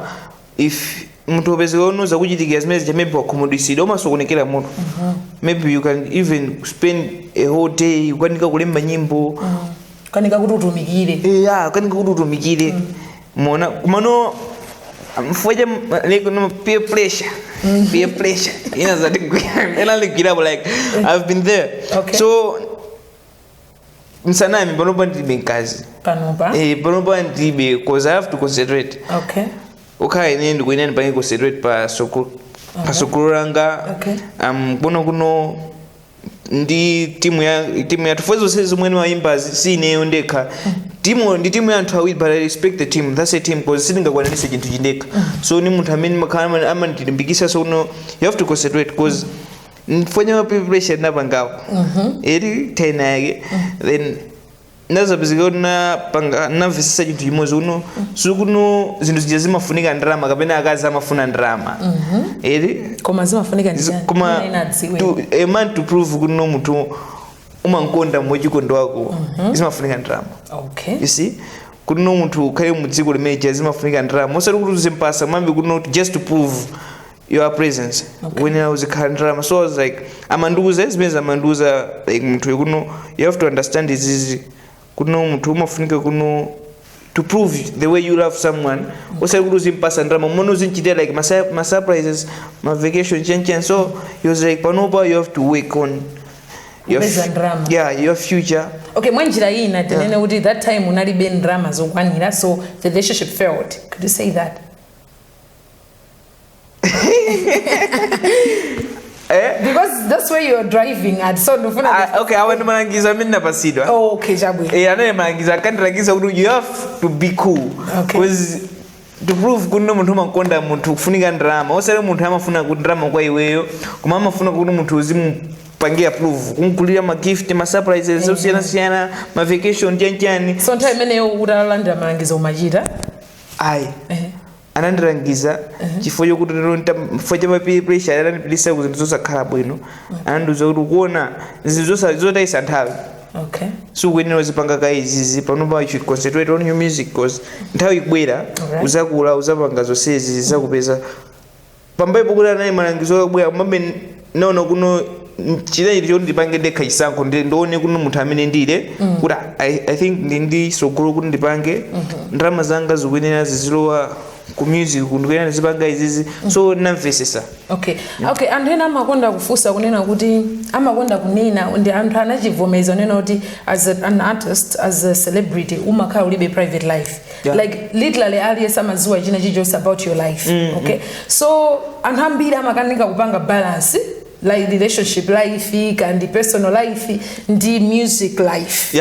if munthu upezeka unuza kuchitikira zimene zija, maybe wakhumudwisidwa, umasokonekera munthu. Maybe you can even spend a whole day ukanika kulemba nyimbo. Kanika kuti utumikire. Yeah, ukanika kuti utumikire mona kumano mfuwa cha like no peer pressure, peer pressure ina zati ina ligirapo, like I've been there. So msanami panopa ndilibe mkazi. Panopa? Eh, panopa ndilibe, 'cause I have to concentrate. Ukhala ine ndikuyenera ndipange concentrate pa sukulu, pa sukulu langa. Kuno kuno ndi timu ya timu yathu fo zonse zomwe ndimayimba si ineyo ndekha, timu ndi timu ya anthu awiri, but I respect the team. That's a team, 'cause sindingakwanilise chinthu chindekha. So ni munthu amene makhala amandilimbikisa. So no, you have to concentrate 'cause Mfonya pressure ndinapangapo eri tena yake, then ndazapezeka kuti napanga, namvesesa chinthu chimodzi kuno, sikuno zinthu zija zimafunika ndalama kapena akazi amafuna ndalama eri. Koma zimafunika ndi chani? Koma Mwina ina adziwe. To, a man to prove kuno munthu umankonda mochikondo wako, zimafunika ndalama. You see, kuti no munthu ukhale mudziko limene zimafunika ndalama, osati kuti uzimpasa mwambi kuno just to prove your presence. When uzikhala ndalama. So I was like, amandiuza zimene amandiuza, like munthu kuno, you have to understand izizi kuno munthu umafunika kuno to prove the way you love someone, osati kuti uzimpasa ndalama, mmene uzinchitira like ma surprises, ma vacation, chenchen. So he was like, panopa you have to work on your Kupeza ndalama. Yeah, your future. Okay, mwanjira ina tinene kuti that time unalibe ndalama zokwanira, so the relationship failed. Could you say that? Eh? Because that's where you're driving at, so ndifuna Ah, okay, awa ndi malangizo amene napasidwa. Oh, okay, chabwino. Eh, anaye malangizo akandilangiza kuti you have to be cool. Because to prove kuti no munthu umakonda munthu kufunika ndalama, osati munthu amafuna kuti ndalama kwa iweyo, koma amafuna kuti munthu uzimupangira prove, kumgulira ma gift, ma surprises osiyanasiyana, ma vacation, chanchani. So nthawi imeneyo utalandira malangizo umachita? Ayi. Anandilangiza chifukwa chokuti chifukwa cha peer pressure anandipitisa ku zinthu zosakhala bwino. Anandiuza kuti ukuona zinthu zotayisa nthawi, sikuyenera uzipanga ka izizi panopa, you should concentrate on your music because nthawi ikubwera, uzakula, uzapanga zonsezi, zizakupeza pambapo. Kuti anayi malangizo akubwera, komabe naona kuno chinachi choti ndipange ndekha chisankho, ndione kuno munthu amene ndile kuti I think ndi sogolo kuti ndipange ndalama zanga zikuyenera zizilowa ku music, ndikuyenera ndizipanga izizi, so namvesesa. Okay, anthu ena amakonda kufunsa kunena kuti, amakonda kunena ndi anthu anachivomeza kunena kuti as an artist, as a celebrity, umakhala ulibe private life. Like literally aliyense amadziwa china chilichonse about your life. Okay, so anthu ambiri amakanika kupanga balance, like relationship life and personal life ndi music life.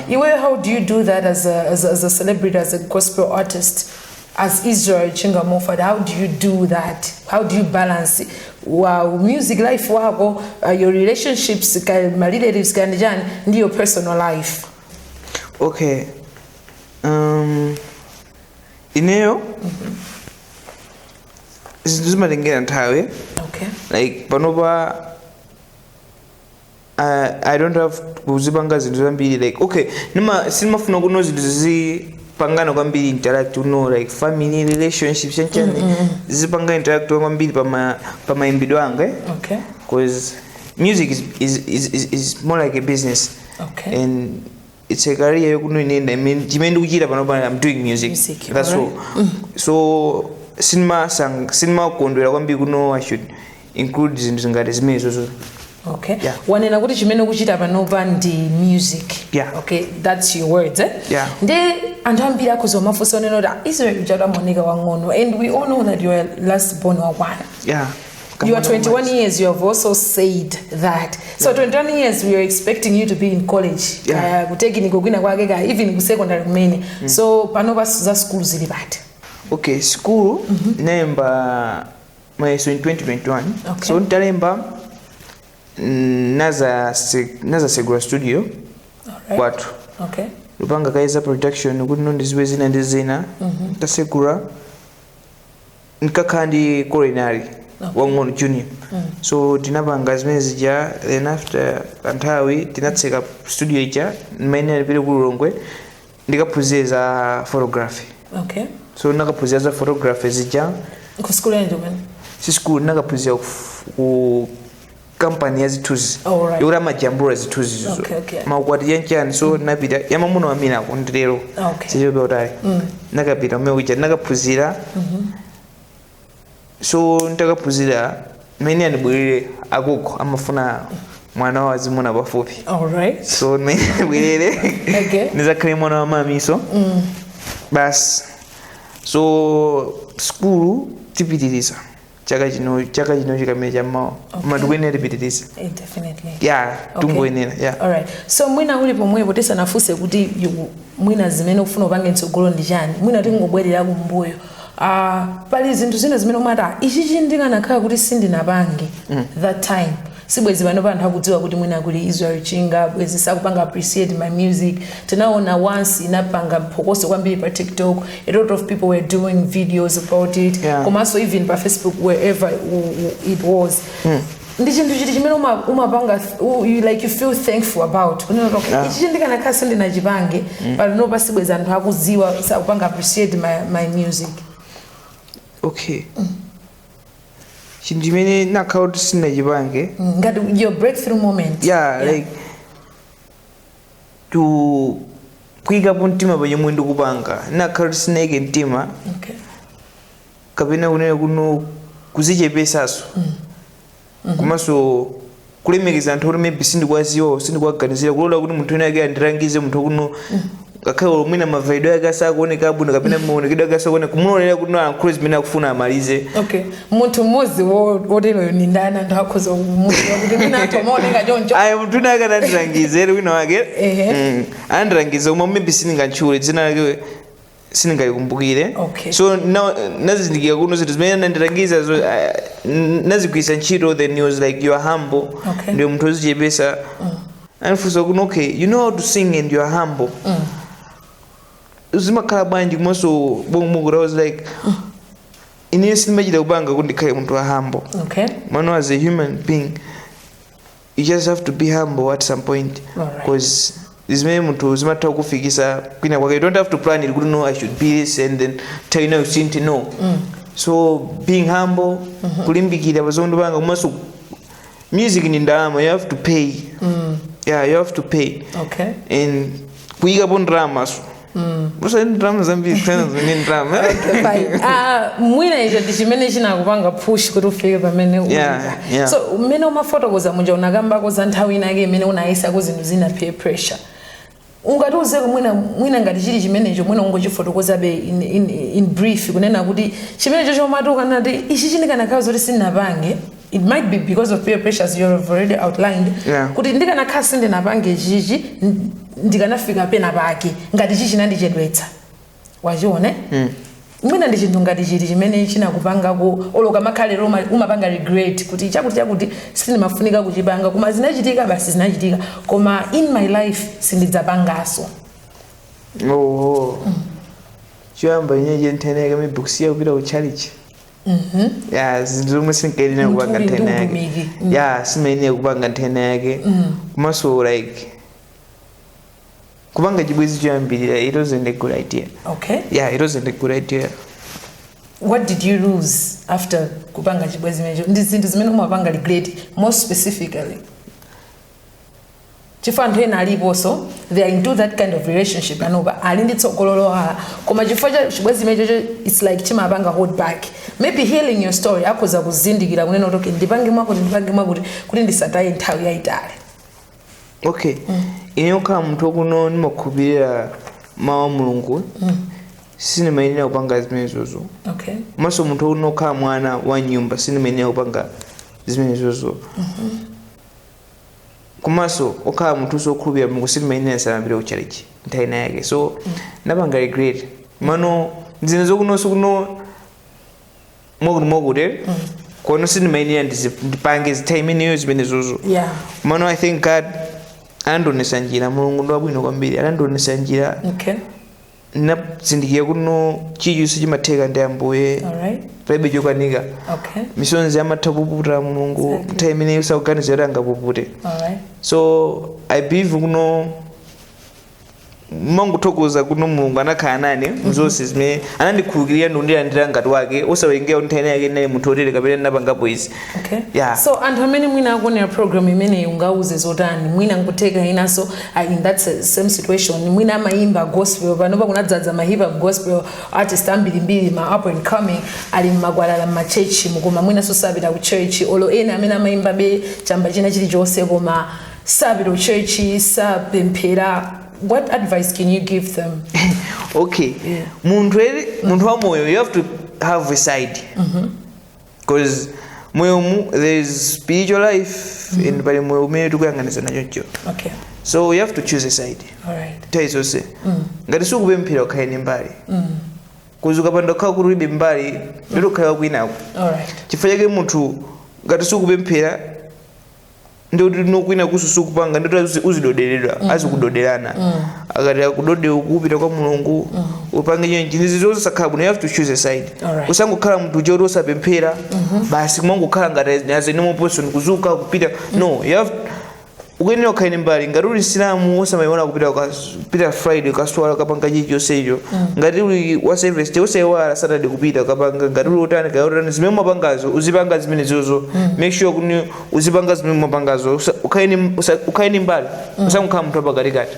Iweyo, how do you do that as a celebrity, as a gospel artist, as Israel Chinga Moffat? How do you do that? How do you balance wow, music life wako, your relationships, ma relatives kandi chani, ndi your personal life? Okay, ineyo zinthu zimatengera nthawi. Like panopa I don't have kuzipanga zinthu zambiri. Like okay, nima sinimafuna kuno zinthu zizipangana kwambiri interact uno, like family relationships, chanchani, zizipanga interact kwambiri pama pamayimbidwe anga, eh? Because music is more like a business and it's a career yokuno inenda chimene ndikuchita panopa, I'm doing music, Music, that's all. So sinimakondwera kwambiri kuno I should include zinthu zingati zimenezozo. Yeah. Wanena kuti chimene ukuchita panopa ndi music. Yeah. Okay, that's your words, eh? Yeah. Ndi anthu ambiri akhoza kumafunsa onena kuti, "Ah, Israel uja amaoneka wang'ono," and we all know that you are last born wa one. You are 21 years, you have also said that. So 21 years, we are expecting you to be in college. Kutekiniko kwina kwake ka, even ku secondary kumene. So panopa za school zili pati? Okay, school nalemba mayeso in 2021. So ntalemba, naza segura studio kwathu, lupanga kaiza production kuti no ndiziwe zina ndi zina. Tasegura, nkakhala ndi culinary wang'ono junior, so tinapanga zimene zija. Then after kanthawi tinatseka studio ija, mmene ndipite ku Lilongwe ndikaphunzire za photography. So nakaphunzira za photography zija. Ku school yanji kumene? Si school, nakaphunzira ku kampani ya zithunzi yokuti amajambula zithunzi zizo, maukwati, chanchani. So napita yamamuna wamina akundilero, sichope utali, nakapita umene kuja nakaphunzira. So ndakaphunzira, mmene andibwerere, akoko amafuna mwana wawo azimuna pafupi. So mmene andibwerere, ndizakhale mwana wa mamiso basi. So school tipitiriza chaka chino, chaka chino chikamene chammawa. Koma tikuyenera tipitirize. Eh, definitely. Yeah, tungoyenera, yeah. Alright. So mwina uli pomwepo, tisanafunse kuti mwina zimene ufuna upange mtsogolo ndi chani, mwina tingobwerera kumbuyo. Pali zinthu zina zimene umati, "Ah, ichichi ndikanakhala kuti sindinapange that time, Sibwezi pano anthu akudziwa kuti mwina kuli Israel Chinga, bwezi sakupanga appreciate my music. Tinaona once inapanga phokoso kwambiri pa TikTok, a lot of people were doing videos about it, komanso even pa Facebook, wherever it was. Ndi chinthu chiti chimene umapanga you, like, you feel thankful about, kunena kuti, okay, ichi ndikanakhala sindinachipange, panopa sibwezi anthu akudziwa, sakupanga appreciate my music? Okay, chinthu chimene nakhala kuti sindinachipange, Ngati your breakthrough moment. Yeah, like to kuyikapo mtima pa chomwe ndikupanga, nakhala kuti sindinayike mtima, kapena kunena kuno kuzichepesaso, komanso kulemekeza anthu kuti maybe sindikuwaziwa, sindikuwaganizira, kulola kuti munthu wina ake andilangize, munthu kuno ngakhale mwina mavalidwe ake asakuoneka abwino kapena maonekedwe ake asakuoneka, kumulolera kuti alankhule zimene akufuna, amalize. Okay, munthu mmodzi woteroyo ni ndani? Anthu akhoza kumudziwa kuti mwina anthu amaoneka choncho. Ayi, munthu wina ake anandilangiza ere, wina wake. Anandilangiza, koma maybe sindingatchule dzina lake, sindingalikumbukire. So nazindikira kuno zinthu zimene anandilangiza zo, nazigwiritsa ntchito. Then he was like, "You are humble." Ndiwe munthu wozichepesa. Anifunsa kuno, "Okay, you know how to sing and you are humble, zimakhala bwanji?" Komanso bongomukuti I was like, ine sindimachita kupanga kuti ndikhale munthu wa humble. Mano as a human being you just have to be humble at some point, because zimene munthu zimatha kufikisa kwina kwake, you don't have to plan it kuti, "No, I should be this," and then tell you, "No, usinthe." No. So being humble, kulimbikira pa zomwe ndipanga, komanso music ni ndalama, you have to pay. Yeah, you have to pay. And kuyikapo ndalama, so usati ndalama zambiri, tena zimene ndalama. Okay, fine. Ah, mwina icho ndi chimene chinakupanga push kuti ufike pamene uli. Yeah. So mmene umafotokoza muja, unakambako za nthawi inake imene unayesako zinthu zina, peer pressure. Ungatiuzeko mwina ngati chili chimenecho, mwina ungochifotokozabe in brief, kunena kuti chimenecho chomati ukanati ichi chindikanakhala zoti sindinapange, it might be because of peer pressures you have already outlined, kuti ndikanakhala sindinapange chichi, ndikanafika pena pake, ngati chichi chinandichedwetsa, wachione? Mwina ndi chinthu ngati chili chimene chinakupangako oloka makhalero umapanga regret kuti chakuti chakuti sindimafunika kuchipanga, koma zinachitika basi, zinachitika, koma in my life sindidzapangaso? Oh, choyamba inyeje nthawi maybe kusiya kupita ku church. Yeah, zinthu zomwe sinkayenera Munthu kupanga uli ndi nthena yake. utumiki. Yeah, simayenera kupanga nthena yake. Komanso like kupanga chibwenzi choyambirira, it wasn't a good idea. Yeah, it wasn't a good idea. What did you lose after kupanga chibwenzi imenecho? Ndi zinthu zimene umapanga regret more specifically, chifukwa anthu ena aliponso, they are into that kind of relationship anopa ali ndi tsogolo lowala, koma chifukwa cha chibwenzi imenecho, it's like chimapanga hold back. Maybe healing your story akhoza kuzindikira kunena kuti, okay, ndipange mwakuti, ndipange mwakuti kuti ndisataye nthawi yayitali. Okay, ine kukhala munthu wakuno ndimakhulupirira mawu a Mulungu, sindimayenera kupanga zimenezozo. Komanso munthu wakuno kukhala mwana wa nyumba, sindimayenera kupanga zimenezozo. Komanso okhala munthu sokhulupirira Mulungu, sindimayenera samapita ku church nthawi ina yake. So ndapanga regret mano zinthu zokunonso kuno mwakuti mwakuti kono sindimayenera ndipange nthawi imeneyo zimenezozo. Mano I think God anandionesa njira. Mulungu ndi wabwino kwambiri, anandionesa njira. Ndinazindikira kuno chilichonse chimatheka ndi Ambuye. Palibe chokanika. Misonzi amatha kupuputa Mulungu nthawi imeneyo usakuganizira kuti angapupute. So I believe kuno manguthokoza kuno Mulungu anakhala nane mzonse zimene anandikhulukirira ndikundilandira ngati wake, osawerengera kuti nthawi yake ndinali munthu otere kapena ndinapangapo izi. Yeah. So anthu amene mwina akuonera program imeneyi, ungauze zotani? Mwina nkutheka inanso in that same situation, mwina amayimba gospel. Panopa kunadzadza ma hip hop gospel artist ambirimbiri, ma up and coming, ali mmakwalala, mmachechi, koma mwinanso sapita ku church, olo ena amene amayimba be chamba china chilichonse koma sapita ku church, sapemphera. What advice can you give them? Okay. Munthu ere, munthu wa moyo, you have to have a side, because moyomu there is spiritual life and pali moyo umene tikuyang'aniza nachoncho. So you have to choose a side. Nthawi zonse ngati sikupemphera, ukhale ndi mbali, kuzi ukapanda kukhala kuti ulibe mbali, ndito ukhala kwinako. Chifukwa chake munthu ngati sikupemphera Ndikuti nokwina kususu kupanga ndikuti uzidoderedwa, azikudoderana. Akati akudode ukupita kwa Mulungu, upange chenji, ndizi zosakhala bwino. You have to choose a side. Usangokhala munthu choti osapemphera basi, kumangokhala ngati as a normal person, kuzuka kupita. No, you have ukuyenera ukhale mbali. Ngati uli Silamu, osamayiwala kupita Friday ukaswala, ukapanga chilichonsecho. Ngati uli wa service day, osayiwala Saturday kupita ukapanga. Ngati uli utani kaya utani, zimene umapangazo uzipanga zimene zozo. Make sure kuti uzipanga zimene umapangazo. Ukhale ni mbali, usangokhala munthu wapakatikati.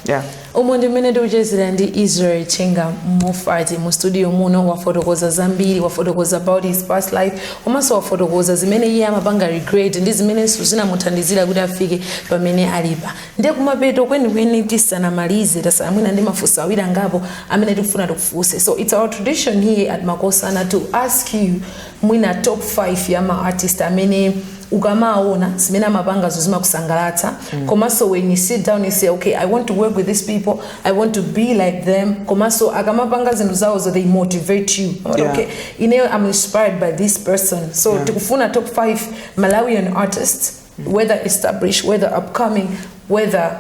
Yeah. Umu ndi mmene tikuchezera ndi Israel Chinga Mofati mu studio muno. Wafotokoza zambiri, wafotokoza about his past life, komanso wafotokoza zimene iye amapanga regret ndi zimenenso zinamuthandizira kuti afike pamene alipa. Ndiye kumapeto kwenikweni, tisanamalize, tasala mwina ndi mafunso awiri angapo amene tikufuna tikufunse. So it's our tradition here at Makosana to ask you mwina top 5 ya ma artist amene ukamaona zimene amapangazo zimakusangalatsa, komanso when you sit down you say, "Okay, I want to work with these people, I want to be like them," komanso akamapanga zinthu zawozo they motivate you. Amati, "Okay, ineyo I'm inspired by this person." So tikufuna top 5 Malawian artists, whether established, whether upcoming, whether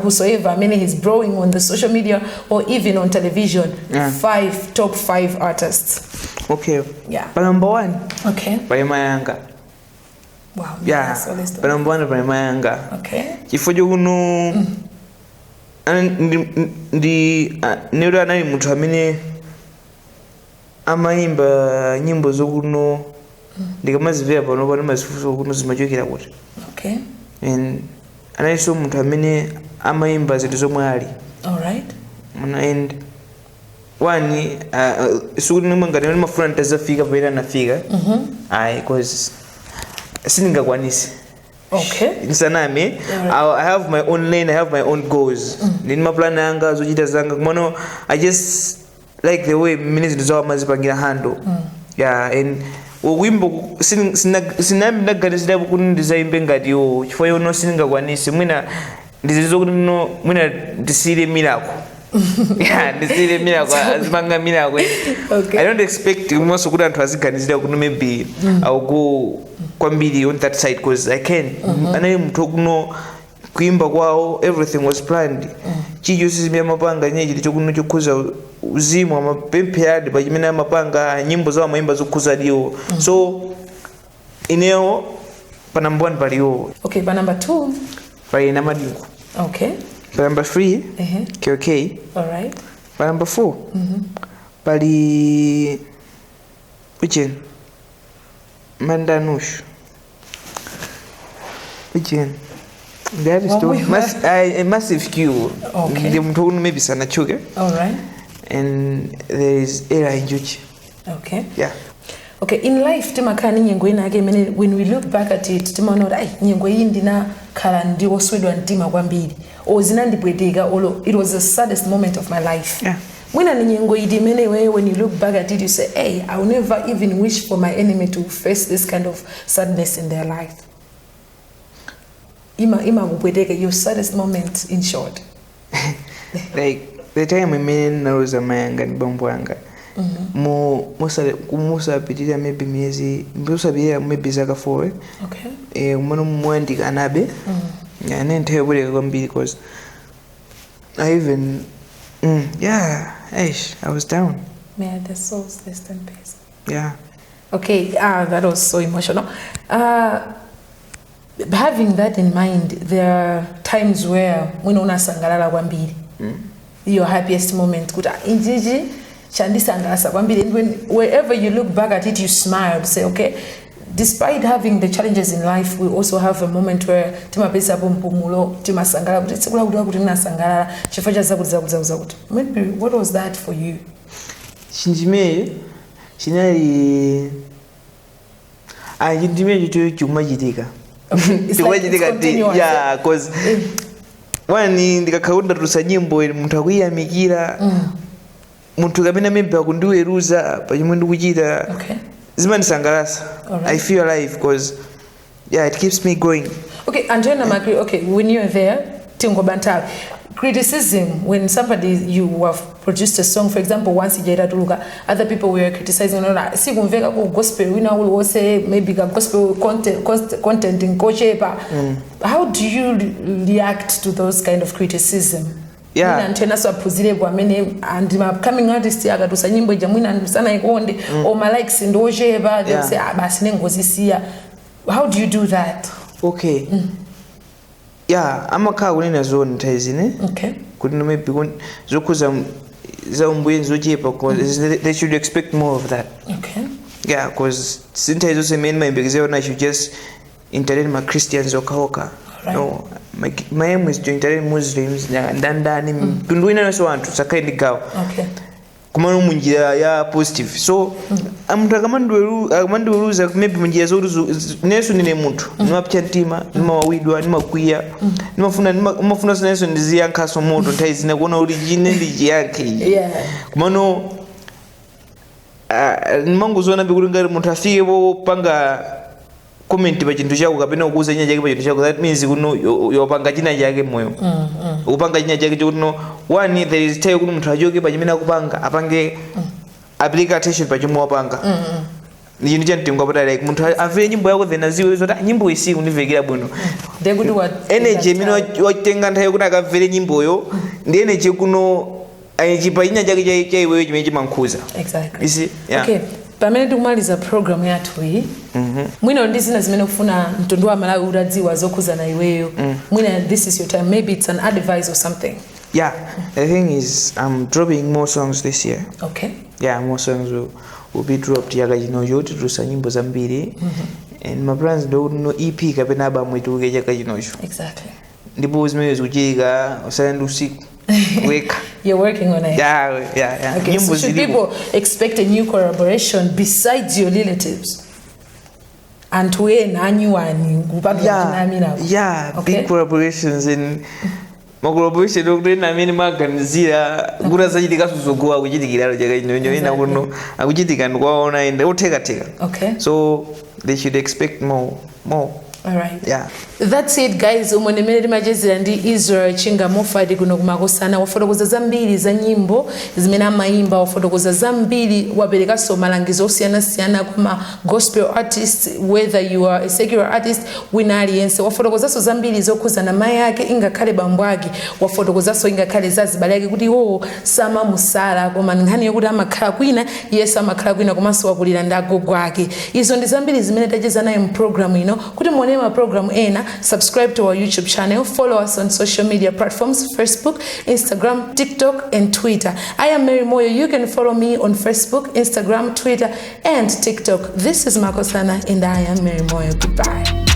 whosoever amene he's growing on the social media or even on television. Five, top 5 artists. Okay. Yeah. Pa number one pali Mayanga. Yeah. That's always Pa number one pali Mayanga chifukwa chokuno ndi anali munthu amene amayimba nyimbo zokuno ndikamazimvera pano pano mazifunso kuno zimachokera kuti. And analinso munthu amene amayimba zinthu zomwe ali. And one, sikuti nimwe ngati ndimafuna nditazafika pamene anafika, ayi, 'cause sindingakwanise. Ndisaname. I have my own lane, I have my own goals, ndini maplan anga, zochita zanga, komano I just like the way mmene zinthu zawo amazipangira handle. Yeah, and wimbo sinambi ndaganizirapo kuti ndizayimbe ngati iwo, chifukwa yono sindingakwanise. Mwina ndizizo kuti no, mwina ndisiyire Miracle. Yeah, ndisiyire Miracle azipanga Miracle. I don't expect komanso kuti anthu aziganizira kuti maybe I'll go kwambiri on that side, 'cause I can. Anali munthu kuno kuimba kwawo everything was planned. Chilichonse chimene amapanga nyine chili chokuno chokhuza uzimu, amapempheradi pa chimene amapanga, nyimbo zawo amayimba zokhuza diwo. So ineyo pa number one paliwo. Okay, pa number 2? Pali Namadingo. Pa number 3, KOK. Pa number 4 pali ucheni, Mandanushu ucheni, the artist. Massive Q. Ndi munthu uno maybe sanachuke. And there is Era Njuchi. Yeah. Okay, in life timakhala ndi nyengo ina yake imene when we look back at it timaona kuti ai, nyengo iyi ndinakhala ndiwoswedwa mtima kwambiri, or zinandipweteka, or it was the saddest moment of my life. Mwina ni nyengo iti imene iweyo when you look back at it you say, "Hey, I will never even wish for my enemy to face this kind of sadness in their life"? Ima imakupweteka, your saddest moment in short. Like the time imene ndinaluza mayanga ndi bambo anga mu musapitirira maybe miyezi, musapitirira maybe zaka 4. Kumene moyandikanabe. Yeah, ine nthawi yopweteka kwambiri, 'cause I even yeah, eish, I was down. May the souls rest in peace. Yeah. Okay, ah, that was so emotional. Having that in mind, there are times where mwina unasangalala kwambiri. Your happiest moment. Kuti "Ah, ichichi chandisangalatsa kwambiri." And wherever you look back at it, you smile, say, "Okay, despite having the challenges in life, we also have a moment where timapesapo mpumulo, timasangalala kuti tsiku lakuti lakuti ndinasangalala chifukwa cha zakuti zakuti zakuti zakuti." Maybe what was that for you? Chinthu chimenechi chinali, ah, chinthu chimenechi cho chikumachitika. Okay, it's like it's Chikumachitika continuous. Yeah, 'cause one, ndikakhala kuti ndatulutsa nyimbo ili, munthu akuyiyamikira, munthu kapena maybe akundiweruza pa chomwe ndikuchita, zimandisangalatsa. I feel alive 'cause, yeah, it keeps me going. Okay, Andrea Makri, okay, when you're there, tingoba nthawi. Criticism, when somebody, you have produced a song, for example, once ija itatuluka, other people were criticizing, no, sikumveka ku gospel wina uliwonse, maybe ka gospel content nkochepa. How do you react to those kind of criticism? Mwina anthu enaso aphunzirepo amene and ma upcoming artist akatulutsa nyimbo ija, mwina anthu sanaikonde or ma likes ndi ochepa, they say, "Ah, basi, nengozisiya." How do you do that? Okay, yeah, amakhala kunena zoni nthawi zine kuti no, maybe zokhuza za umbuye zochepa, 'cause they should expect more of that. Yeah, because sinthawi zonse imene mayembekezera I should just entertain ma Christians okhaokha. No, my aim is to entertain Muslims, ndandani, mtundu wina nonse wa anthu sakhale ndi gawo, kumano munjira ya positive. So munthu akamandiweruza maybe munjira zokuti nenso ndine munthu, ndimapsa mtima, ndimawawidwa, ndimakwiya, ndimafuna nenso ndiziyankhaso moto nthawi zina kuona kuti chine ndichiyankhe ichi. Kumano ndimangoziona kuti ngati munthu afike popanga comment pa chinthu chako kapena kukuza china chake pa chinthu chako, that means kuno yopanga china chake moyo, ukupanga china chake chokuti no one, there is time kuti munthu achoke pa chimene akupanga, apange apereke attention pa chomwe wapanga. Ndi chinthu cha mtengo wapatali, like munthu amvere nyimbo yako, then aziwe zoti, "Ah, nyimbo iyi kundimvekera bwino." Ndekuti wa Energy imene watenga nthawi yokuti akamvere nyimboyo ndi energy kuno chipa china chake cha iweyo chimene chimankhuza. Exactly. You see? Yeah. Okay, pamene tikumaliza program yathu iyi, mwina ndi zina zimene kufuna mtundu wa Malawi utadziwa zokhuzana iweyo, mwina this is your time, maybe it's an advice or something. Yeah, the thing is, I'm dropping more songs this year. Yeah, more songs will be dropped chaka chinocho. Titulutsa nyimbo zambiri and my plans ndokuti no EP kapena album ituluke chaka chinocho. Ndipo zimene zikuchitika usana ndi usiku weka. You're working on it. Yeah. Okay, Nyimbo so should zilipo. people expect a new collaboration besides your relatives? Anthu ena anyuwani kupatula chinamina? Yeah. Okay. Big collaborations and ma collaboration okuti ena amene maganizira kuti azachitikaso zogowa kuchitikiralo chaka chinocho, ena kuno akuchitika ndikuwaona ende othekatheka. So they should expect more, more. All right. Yeah. That's it, guys. Umo ndimene timachezera ndi Israel Chinga Mofati kuno kumakosana. Wafotokoza zambiri za nyimbo zimene amayimba, wafotokoza zambiri, waperekanso malangizo osiyanasiyana kuma gospel artists, whether you are a secular artist, wina aliyense. Wafotokozanso zambiri zokhuzana mayi ake, ingakhale bambo ake, wafotokozanso ingakhale za azibale ake kuti iwowo samamusala, koma nkhani yokuti amakhala kwina, yesu amakhala kwina, komanso wakulira ndi agogo ake. Izo ndi zambiri zimene tacheza naye mu program ino. Kuti muone ma program ena, subscribe to our YouTube channel, follow us on social media platforms, Facebook, Instagram, TikTok and Twitter. I am Mary Moyo. You can follow me on Facebook, Instagram, Twitter and TikTok. This is Makosana and I am Mary Moyo. Goodbye.